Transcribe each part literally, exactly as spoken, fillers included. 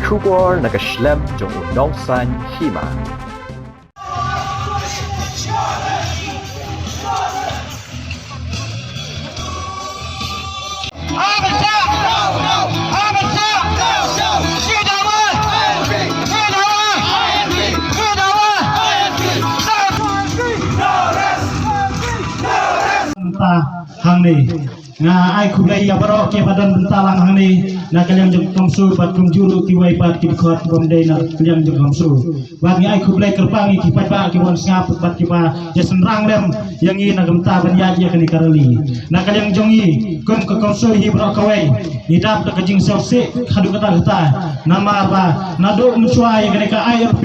Khubor na ka shlem jong u nongsan hima. Mynta hangne nga ai khublei ïa baroh kiba don bynta lang hangne na ka liang jong ka CoMSO bad kumjuh ruh kiwei pat ki dkhot ki bym dei na ka liang jong ka CoMSO. Bad ngi ai khublei kyrpang ïa ki paidbah kiba wan sngap bad kiba ïa synrang lem ïa ngi na ka bynta ban ïaid ïa kane ka rally. Na ka liang jong ngi kum ka CoMSO hi baroh kawei ngi dap da ka jingsngewsih haduh katta katta. Namar ba naduh mynshuwa ïa kane ka ILP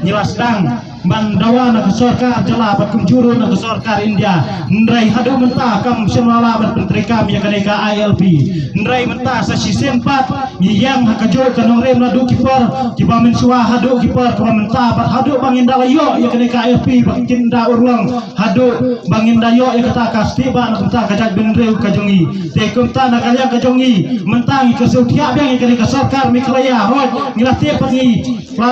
ngi la sdang ban dawa na ka sorkar jylla bad kumjuh ruh na ka sorkar India. Hynrei haduh mynta kam shym la lah ban pyntreikam ïa kane ka ILP. Hynrei mynta sa shisien pat ngi ïeng ha kajuh ka nongrim naduh ki por kiba mynshuwa haduh ki por kiba mynta bad haduh ba ngin da la ïoh ïa kane ka ILP ba kin da urlong haduh ba ngin da ïoh ïa kata ka stieh ba na ka bynta ka jaitbynriew ka jong ngi. Te kumta na ka liang ka jong ngi mynta ngi kyrsiew thiah biang ïa kane ka sorkar Meghalaya. Hooid ngi la tip pat ngi ba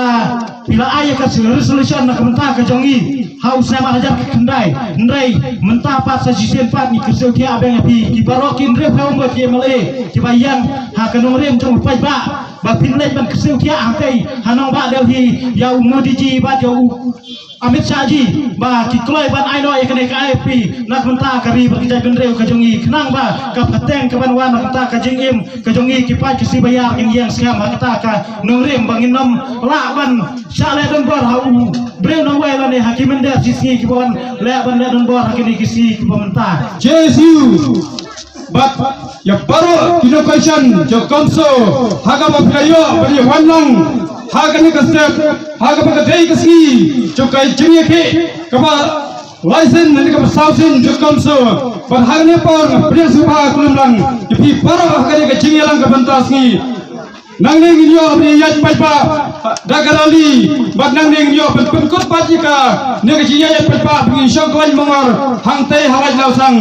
phi la ai ïa ka resolution na ka bynta ka jong ngi ha u snem ar hajar khyndai. Hynrei mynta pat sa shisien pat ngi kyrsiew thiah biang ïa phi ki baroh ki hynriewphew ngut ki MLA kiba ïeng ha ka nongrim jong u paidbah ba phin leit ban kyrsiew thiah hangtei ha nongbah Delhi ïa u Modi ji bad ïa u Amit Shah ji ba ki kloi ban ai noh ïa kane ka ILP na ka bynta ka ri bad ka jaitbynriew ka jong ngi khnang ba ka pateng ka ban wan na ka bynta ka jingim ka jong ngi ki paid ka Sibaiar kin ïeng skhem ha kata ka nongrim ba ngin ym lah ban shah leh donbor ha u briew nongwei lane ha ki mynder shi sngi kiba wan leh ban leh donbor ha kine ki sngi kiba mynta. J S U bad ïa baroh ki nongkyrshan jong ka CoMSO ha kaba phi la ïoh ban ïa wan lang ha kane ka step ha kaba ka dei ka sngi jong ka jingïakhih kaba lai sien ne kaba saw sien jong ka CoMSO. Bad ha kane por nga pdiang sngewbha khlem lang ïa phi baroh ha kane ka jingïalang ka bynta sngi. Nangne ngin ïoh ban ïaid paidbah da ka rally bad nangne ngin ïoh ban pynkut pat ïa kane ka jingïaid paidbah ba ngin shong khlaiñ mongor hangtei ha Laitlawsang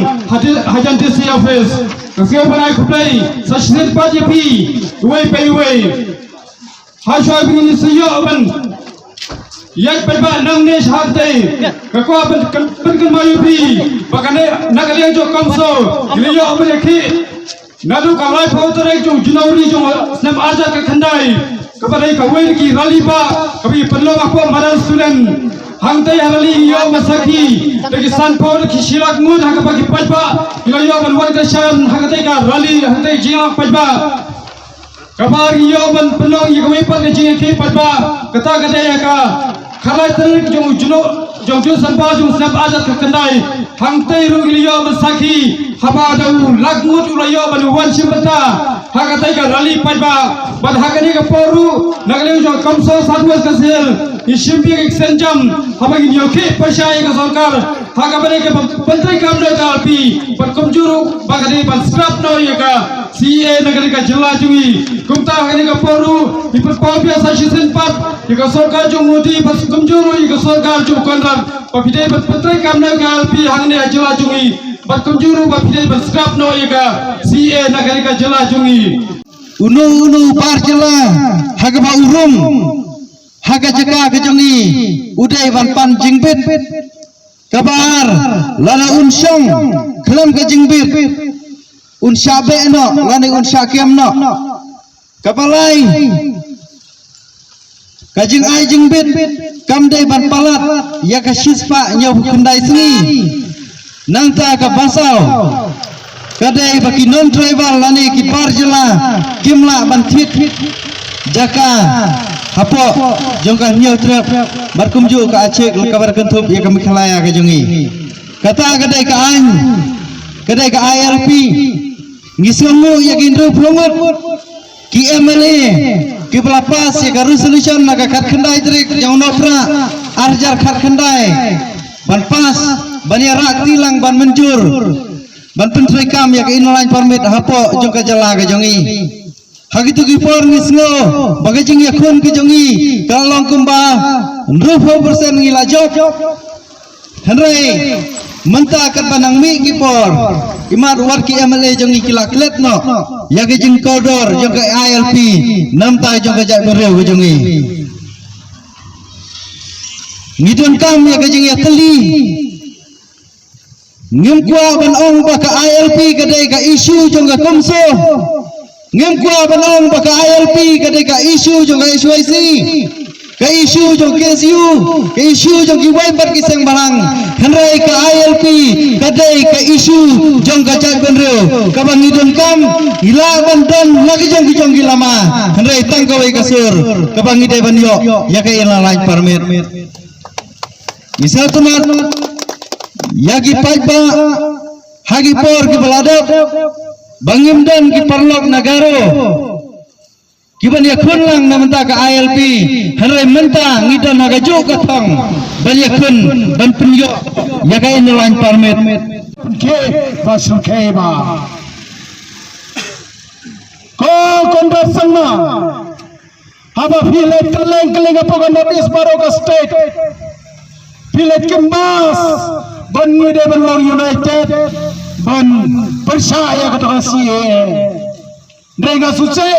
hajan D C office. Nga sngewbha ban ai khublei sa shisien pat ïa phi uwei pa uwei. Hashwa ba ngin sa ïoh ban ïaid paidbah nangne sha hangtei nga kwah ban pynkynmaw ïa phi ba kane na ka liang jong ka CoMSO ngin ïoh ban ïakhih naduh ka laiphew tarik jong January jong snem ar hajar khyndai kaba dei kawei na ki rally ba kaba pynlong hapoh madan student. Hangtei ha rally ïoh ban sakhi da ki sanphew da ki shi lak ngut ha kaba ki paidbah ki la ïoh ban wan kyrshan ha katei ka rally hangtei jingïalang paidbah. Kaba ngi ïoh ban pynlong ïa kawei pat ka jingïakhih paidbah kata ka dei ha ka khatlai tarik jong u jong u December jong u snem ar hajar khyndai. Hangtei ruh ngi la ïoh ban sakhi haba da u lak ngut u la ïoh ban wan shim bynta ha katei ka rally paidbah. Bad ha kane ka por ruh na ka liang jong ka CoMSO South West Khasi Hills ngi shim biang ïa ka sienjam haba ngin ïohkhih pyrshah ïa ka sorkar ha kaba dei ka pyntreikam noh ïa ka ILP bad kumjuh ruh ba ka dei ban scrap noh ïa ka CAA na kane ka jylla jong ngi. Kumta ha kane ka por ruh ngi pynpaw biang sa shisien pat ïa ka sorkar jong u Modi bad kumjuh ruh ïa ka sorkar jong u Conrad ba phi dei ban pyntreikam noh ïa ka ILP hangne ha jylla jong ngi bad kumjuh ruh ba phi dei ban scrap noh ïa ka CAA na kane ka jylla jong ngi. Uno uno u bar jylla ha kaba u rung ha ka jaka ka jong ngi u dei ban pan jingbit. Kaba ar lada un shong khlem ka jingbit un shah beh noh lane un shah kem noh. Kaba lai ka jingai jingbit kam dei ban palat ïa ka shispah hynñiewphew khyndai sngi. Nangta kaba saw ka dei ba ki non tribal lane ki bar jylla kim lah ban thied jaka hapoh jong ka Hynñiewtrep bad kumjuh ka Achik kaba da kynthup ïa ka Meghalaya ka jong ngi. Kata ka dei ka aiñ ka dei ka ILP. Ngi sngewnguh ïa ki hynriewphew ngut ki MLA kiba la pass ïa ka resolution na ka khatkhyndai tarik jong u Nohprah ar hajar khatkhyndai ban pass ban ïarah kti lang ban mynjur ban pyntreikam ïa ka Inner Line Permit hapoh jong ka jylla ka jong ngi. Ha kitu ki por ngi sngew ba ka jingïakhun ka jong ngi ka long kumba hynriewphew percent ngi la jop. Hynrei Mynta katba nang mih ki por, imat wat ki M L A jong ngi ki la klet noh ïa ka jingkordor jong ka I L P namar jong ka jaitbynriew ka jong ngi. Ngi donkam ïa ka jingïatylli. Ngim kwah ban ong ba ka I L P ka dei ka issue jong ka CoMSO. Ngim kwah ban ong ba ka I L P ka dei ka issue jong ka H Y C, ka issue jong K S U, ka issue jong kiwei pat ki seng balang. Hynrei ka I L P ka dei ka issue jong ka jaitbynriew kaba ngi donkam. Ngi lah ban don la ki jong ki jong ki lama, hynrei tang kawei ka sur kaba ngi dei ban ïoh ïa ka Inner Line Permit. Ngi sngewtynnat ïa ki paidbah ha ki por kiba la dep ba ngim don ki paralok na Garo kiban ïakhun lang na bynta ka I L P, hynrei mynta ngi don ha kajuh ka thong ban ïakhun ban pynïoh ïa ka Inner Line Permit. Ke ba shu ke ba ko Conrad Sangma. Haba phi leit kylleng kylleng hapoh ka North East baroh ka state, phi leit kynmaw ban ngi dei ban long united ban pyrshah ïa kata ka C A A. Hynrei nga sngewsih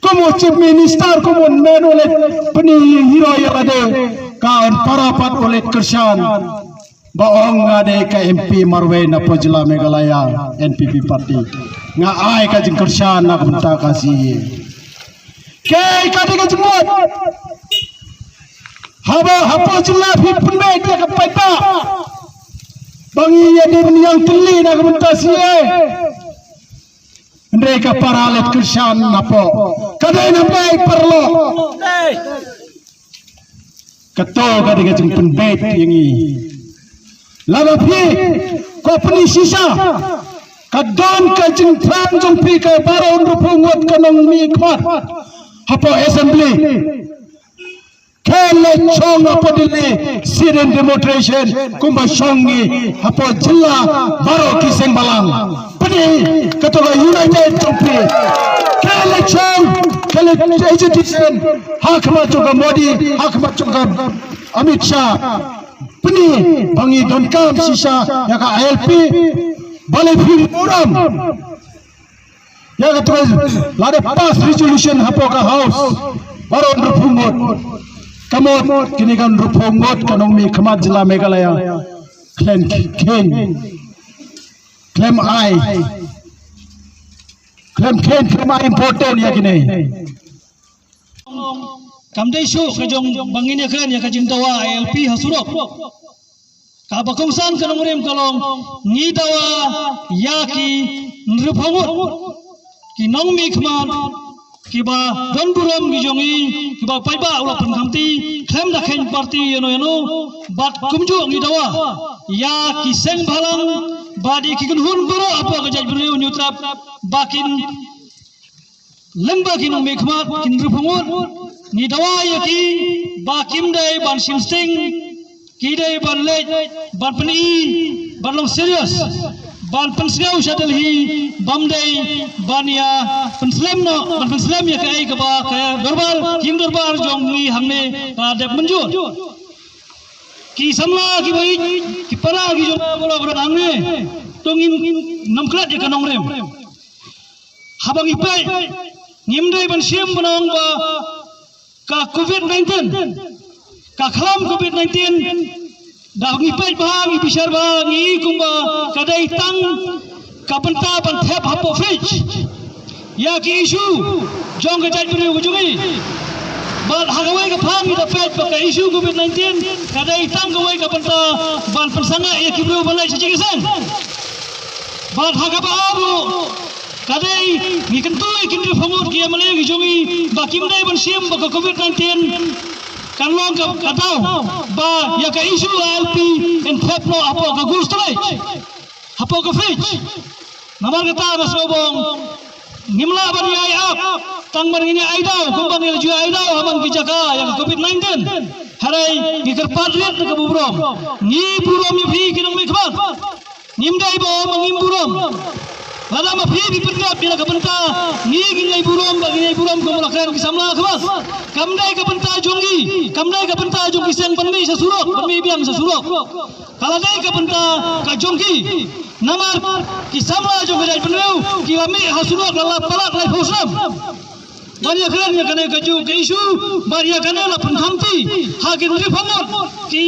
kum u chief minister, kum u men u leit pyni hero ïa lade, ka para pat u leit kyrshan ba ong nga dei ka M P marwei na poh jylla Meghalaya, N P P party. Nga ai ka jingkyrshan na ka bynta ka C A A. Kaei ka dei ka jingmut? Haba hapoh jylla phi pynbeit ïa ka paidbah ba ngi ïa dei ban ïeng tylli na ka bynta C A A. Hynrei ka para leit kyrshan napoh. Ka dei namar paralok. Kato ka dei ka jingpynbeit ïa ngi. Lada phi ko pyni shisha, ka don ka jingthrang jong phi ka baroh hynriewphew ngut ka nongmihkhmat hapoh assembly. Ka la shong hapoh Delhi, sit-in demonstration, kumba shong ngi hapoh jylla baroh ki seng balang. Pyni kato ka united jong phi. Ka la shong, ka la agitation ha khmat jong ka Modi, ha khmat jong ka Amit Shah. Pyni ba ngi donkam shisha ïa ka I L P. Balei phim burom ïa kato ka, lada pass resolution hapoh ka House baroh hynriewphew ngut. Ka mut kine ka hynriewphew ngut ka nongmihkhmat jylla Meghalaya khlem kheiñ, khlem ai, khlem kheiñ, khlem ai important ïa kine. Kam dei shuh ka jong ba ngin ïakren ïa ka jingdawa I L P ha surok. Kaba kongsan ka nongrim ka long, ngi dawa ïa ki hynriewphew ngut ki nongmihkhmat kiba don burom ki jong ngi, kiba paidbah u la pynkhamti khlem da kheiñ party ïano ïano. Bad kumjuh ngi dawa ïa ki seng bhalang bad ïa ki kynhun baroh hapoh ka jaitbynriew Hynñiewtrep ba kin lyngba ki nongmihkhmat ki hynriewphew ngut, ngi dawa ïa ki ba kim dei ban shim sting, ki dei ban leit ban pyni, ban long serious, ban pynsngew sha Delhi, bym dei ban ïa pynslem noh, ban pynslem ïa kaei kaba ka dorbar, ki ïing dorbar jong ngi hangne ka dep mynjur. Ki samla kiba ïeit, ki para ki jong nga baroh ba don hangne, to ngin nym klet ïa ka nongrim. Haba ngi peit, ngim dei ban shim ban ong ba ka covid nineteen, ka khlam covid nineteen, da ngi peit bha, ngi bishar bha, ngi kumba ka dei tang ka bynta ban thep hapoh fridge ïa ki issue jong ka jaitbynriew ka jong ngi. Bad ha kawei ka phang ngi da peit ba ka issue covid nineteen ka dei tang kawei ka bynta ban pynsangeh ïa ki briew ban leit sha jingïaseng. Bad ha kaba ar ruh ka dei ngi kyntu ïa ki hynriewphew ngut ki M L A ki jong ngi ba kim dei ban shim ba ka covid nineteen kan long ka, ka daw ba ïa ka issue I L P yn thep noh hapoh ka cold storage, hapoh ka fridge. Namar kata nga sngew ba ngim lah ban ïai ap tang ban ngin ïa ai daw kumba ngi la ju ai daw ha man ki jaka ïa ka covid nineteen. Hynrei ngi kyrpad rit na ka burom. Ngi burom ïa phi ki nongmihkhmat. Ngim dei ba ong ba ngim burom. Lada ma phi phi pynrap ïa ka bynta ngi ngi ngai burom ba ngi ngai burom kum la kren ki samla kaba kam dei ka bynta jong ngi, kam dei ka bynta jong ki seng ban mih sha surok, ban mih biang sha surok. Ka la dei ka bynta ka jong ki. Namar ki samla jong ka jaitbynriew ki la mih ha surok la la palat lai phew snem. Ban ïa kren ïa kane ka ju ka issue bad ïa kane la pynkhamti ha ki hynriewphew ngut ki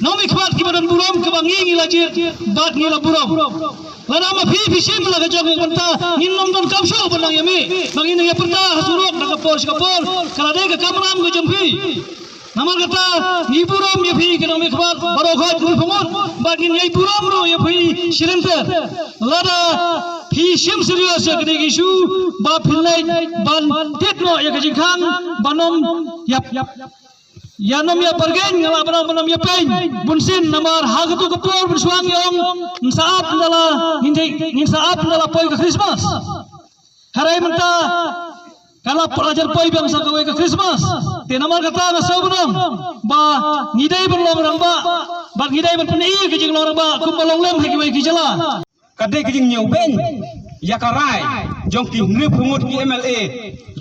nongmihkhmat kiba don burom kiba ngi ngi la jied bad ngi la burom. Lada ma phi phi shim la ka jong ka bynta ngin ym donkam shuh ban nang ïa mih ba ngin ïa pyrta ha surok na ka por sha ka por. Ka la dei ka kamram ka jong phi. Namar kata ngi burom ïa phi ki nongmihkhmat baroh khoit hynriewphew ngut bad ngin ïai burom ruh ïa phi shirlynter. Lada phi shim serious ïa kane ka issue ba phi leit ban tied noh ïa ka jingkhang ban ym ïa ïa nym ïa bargain, nga lah ban ong ban nym ïa peiñ bunsien. Namar ha katu ka por ban shuwa ngi ong ngin sa ap ynda la ngin dei, ngin sa ap ynda la poi ka Christmas. Hynrei mynta ka la poi, la jan poi biang sa kawei ka Christmas. Te namar kata nga sngew ban ong ba ngi dei ban long rangbah bad ngi dei ban pyni ka jinglong rangbah kumba long lem ha kiwei ki jylla. Ka dei ka jingñiewbeiñ ïa ka rai jong ki hynriewphew ngut ki M L A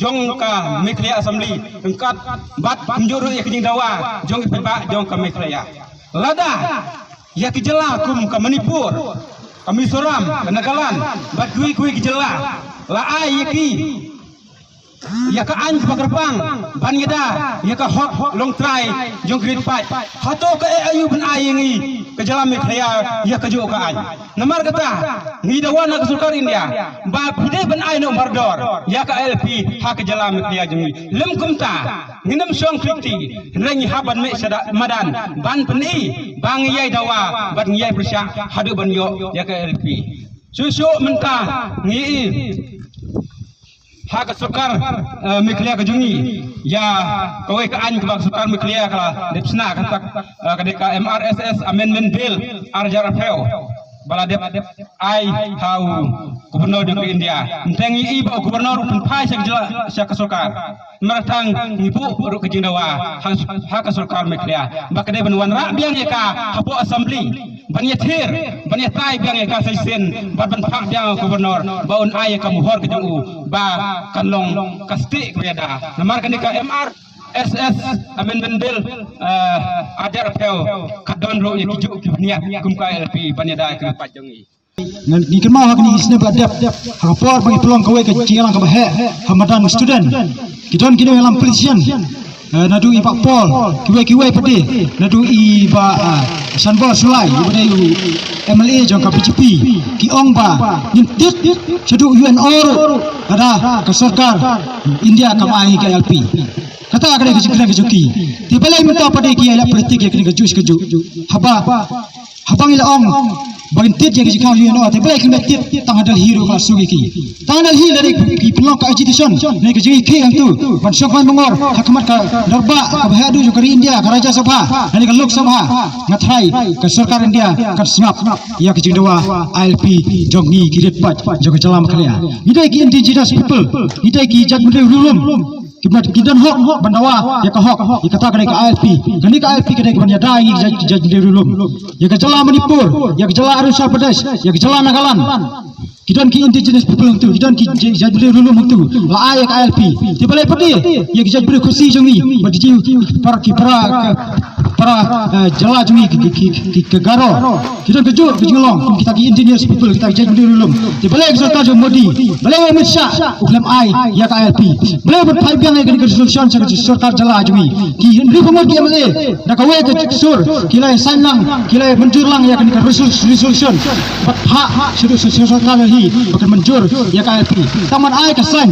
jong ka Meghalaya Assembly ryngkat bad kumjuh ruh ïa ka jingdawa jong ki paidbah jong ka Meghalaya. Lada ïa ki jylla kum ka Manipur, ka Mizoram, ka Nagaland bad kiwei kiwei ki jylla la ai ïa ki ïa ka aiñ kaba kyrpang ban ïada ïa ka hok longtrai jong ki riewpaid. Hato ka eh aïu ban ai ïa ngi ka jylla Meghalaya ïa kajuh ka aiñ? Namar kata ngi dawa na ka sorkar India ba phi dei ban ai noh mardor ïa ka I L P ha ka jylla Meghalaya jong ngi. Lym kumta ngin ym shong khlieh kti, hynrei ngi hap ban mih sha da-, madan ban pyni ba ngi ïai dawa bad ngi ïai pyrshah haduh ban ïoh ïa ka I L P. Shuh shuh mynta ngi i ha ka sorkar, eh, Meghalaya ka jong ngi ïa kawei ka aiñ kaba ka sorkar Meghalaya ka la dep shna, kata, eh, ka dei ka M R S S Amendment Bill ar hajar arphew ba la dep ai ha u Governor jong ka India. Mynta ngi i ba u Governor u pynphai sha ka jylla, sha ka sorkar. Namar kata ngi buh ruh ka jingdawa ha, ha ka sorkar Meghalaya ba ka dei ban wanrah biang ïa ka hapoh Assembly, ban ïathir, ban ïatai biang ïa ka sa shisien bad ban phah biang ïa u Governor ba un ai ïa ka mohor ka jong u ba kan long ka stick kaba ïada. Namar kane ka M R S S Amendment Bill, eh, ar hajar arphew ka don ruh ïa ki juh ki bniat kum ka I L P ban ïada ïa ka riewpaid jong ngi. Ngan, ngi kynmaw ha kine ki snem ba la dep, ha ka por ba ngi pynlong kawei ka jingïalang kaba heh ha madan student, ki don ki nongïalam politician, eh, naduh i Bah Paul, kiwei kiwei pat de, naduh i Bah, eh, Shanbor Shullai, iba dei u M L A jong ka B J P, ki ong ba ngin tied shaduh U N O ruh lada ka sorkar India kam ai ka I L P. Kata ka dei ka jingkren ka jong ki. Te balei mynta pat de ki ïaleh politik ïa kane kajuh shi kajuh? Haba, haba ngi la ong ba ngin tied ïa ka jingkhang U N O, te balei kim tied tang ha Delhi ruh ka la shu ïa ki? Tang ha Delhi lada ki pynlong ka agitation ne ka jingïakhih hangtu ban shong khmat bangor ha khmat ka dorbar kaba heh haduh jong ka ri India, ka Rajya Sabha ne ka Lok Sabha, nga tharai ka sorkar India kan sngap ïa ka jingdawa I L P jong ngi ki riewpaid jong ka jylla Meghalaya. Ngi dei ki indigenous people, ngi dei ki jaitbynriew riewlum. Ki bynta ki don hok ban dawa ïa ka hok, ïa kata ka dei ka I L P. Kane ka I L P ka dei ka ban ïada ïa ngi ki jait, ki jaitbynriew riewlum. Ïa ka jylla Manipur, ïa ka jylla Arunachal Pradesh, ïa ka jylla Nagaland. Ki don ki indigenous people hangtu, ki don ki jait, jaitbynriew riewlum hangtu. La ai ïa ka I L P. Te balei pat de ïa ki jaitbynriew Khasi jong ngi, bad ki para, ki para, para, eh, jylla jong ngi ki, ki, ki, ki, ki Garo. Ki don kajuh ka jinglong kum kita ki indigenous people, kita ki jaitbynriew riewlum. Te balei ka sorkar jong Modi, balei u Amit Shah u khlem ai ïa ka I L P? Balei u pynphai biang ïa kane ka resolution sha ka sorkar jylla jong ngi? Ki hynriewphew ngut ki M L A na kawei ka sur ki la sign lang, ki la mynjur lang ïa kane ka resol-, resolution. Bad phah shaduh sha sorkar Delhi ba kan mynjur ïa ka I L P. Tang ban ai ka sign,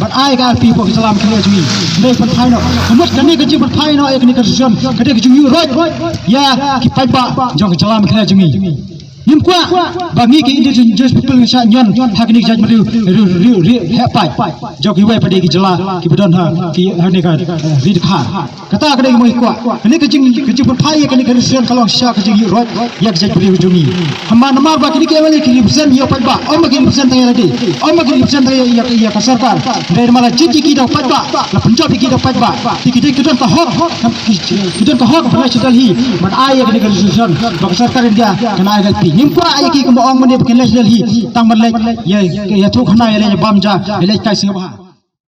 ban ai ka I L P hapoh ka jylla Meghalaya jong ngi. Dei pynphai noh. Ka mut kane ka jingpynphai noh ïa kane ka resolution ka dei ka jingïuhroit ïa ki paidbah jong ka jylla Meghalaya jong ngi. Ngim kwah ba ngi ki indigenous people ngin shah ñion ha kine ki jaitbynriew, riew, riew, riew heh paid jong kiwei pat de ki jylla kiba don ha ki, ha kane ka, eh, ri Dkhar. Kata ka dei kaba ngi kwah. Kane ka jing, ka jingpynphai ïa kane ka resolution ka long shisha ka jingïuhroit ïa ki jaitbynriew jong ngi. Hynrei namar ba kine ki M L A ki represent ïa u paidbah, ym ba ki represent tang ïa lade, ym ba ki represent tang ïa, ïa, ïa ka sorkar. Hynrei namar la jied ïa ki da u paidbah, la pynjop ïa ki da u paidbah. Te ki dei ki don ka hok, ki, ki don ka hok ban leit sha Delhi ban ai ïa kane ka resolution ba ka sorkar India kan ai ka I L P. Ngim kwah ïa ki kumba ong mynne ba kin leit Delhi tang ban leit ïa, ïathuh khana ïaleh bam ja, ïaleh kai sngewbha.